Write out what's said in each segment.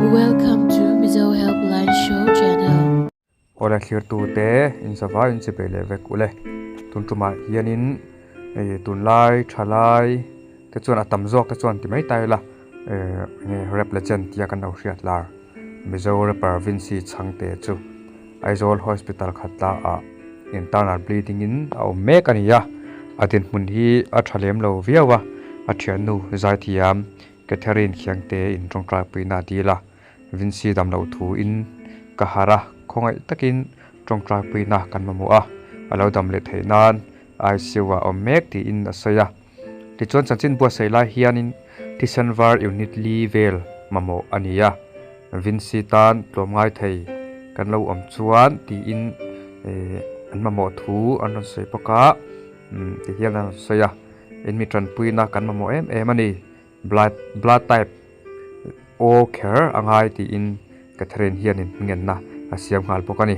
Welcome to Mizo Helpline Show channel. Awle thlirtute inzava in chi bei leh vek ule. Tun tumah hianin hei tunlai thalai te chuan a tam zawk te chuan ti mai ta ila enge rap legend tia kan lo hriat lar Mizo rapper Vincy Chhangte chu Aizawl Hospital khatla ah internal bleeding in a awm mek a ni a, a dinhmun hi a tha lem lo viau a, a thiannu zaithiam Catherine Khiangte in tawngtai puihna a dil a, Vincy dam loh thu in ka harh a, khawngaih takin tawngtai puihna kan mamawh a, a lo dam leh theih nan ICU ah a awm mek tiin a sawi a. Tichuan chanchin buatsaih lai hianin thisen var unit li vel mamawh a ni a, Vincy tan tlawmngai thei kan lo awm chuan tiin an mamawh thu an rawn sawi bawk a, ti hian an rawn sawi a, in mi tanpuina kan mamawh em em a ni, blood blood type O kher a ngai tiin Catherine hianin ngenna a siam nghal bawk a ni.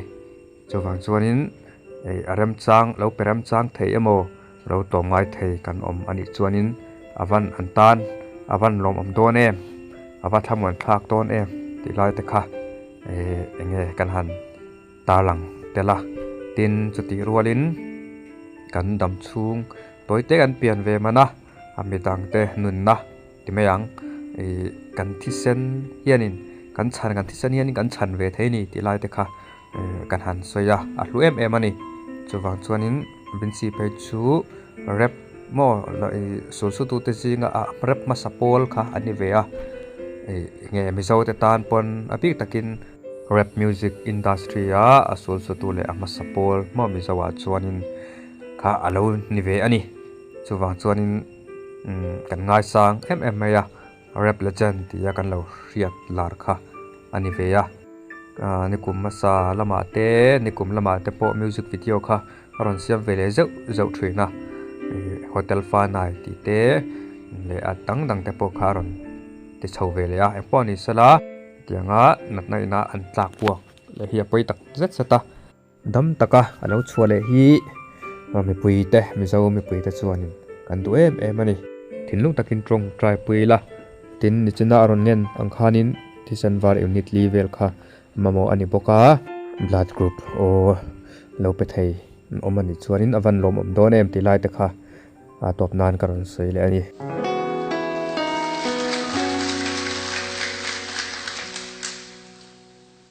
Chuvang chuanin ei a remchang lo pe remchang thei emaw lo tawm ngai thei kan awm a nih chuanin a van an tan a van lawmawm dawn em a va thlamuan thlak dawn em tih lai te kha eh eng nge kan han tarlang tel a tin chutih rualin kan dam chhung tawi te kan pian ve man a a midangte nunna Ti mai ang, ih kan thisen hianin kan chhan kan thisen hianin kan chhan ve thei a ni tih lai te kha kan han sawi a, a hlu em em a ni. Chuvang chuanin Vincy phei chu rap maw ih sulsutute zinga a rap hmasa pawl kha a ni ve a, ih nge Mizo te tan pawn a bik takin rap music industry a a sulsutu leh a hmasa pawl maw Mizo ah chuanin kha a lo ni ve a ni. Chuvang chuanin. Kan ngaisang em em mai a, rap legend tia kan lo hriat lar kha a ni ve a. Nikum hmasa lamah te, nikum lamah te pawh music video kha a rawn siam ve leh zeuh zeuh thin a, hotel fanai tih te leh a dang dang te pawh kha a rawn ti chho ve leh a, engpawh ni sela tianga natna ina an tlak buak leh hi a pawi tak zet zet a. Dam taka a lo chhuah leh hi mipuite, Mizo mipuite chuanin kan duh em em a ni. Thinlung takin tawngtai pui ila, tin nichina a rawn ngen ang khanin thisen var unit li vel kha mamawh a ni bawk a. Blood group aw lo pe thei an awm a nih chuanin a van lawmawm dawn em tih lai te kha a tawp nan ka rawn sawi leh a ni.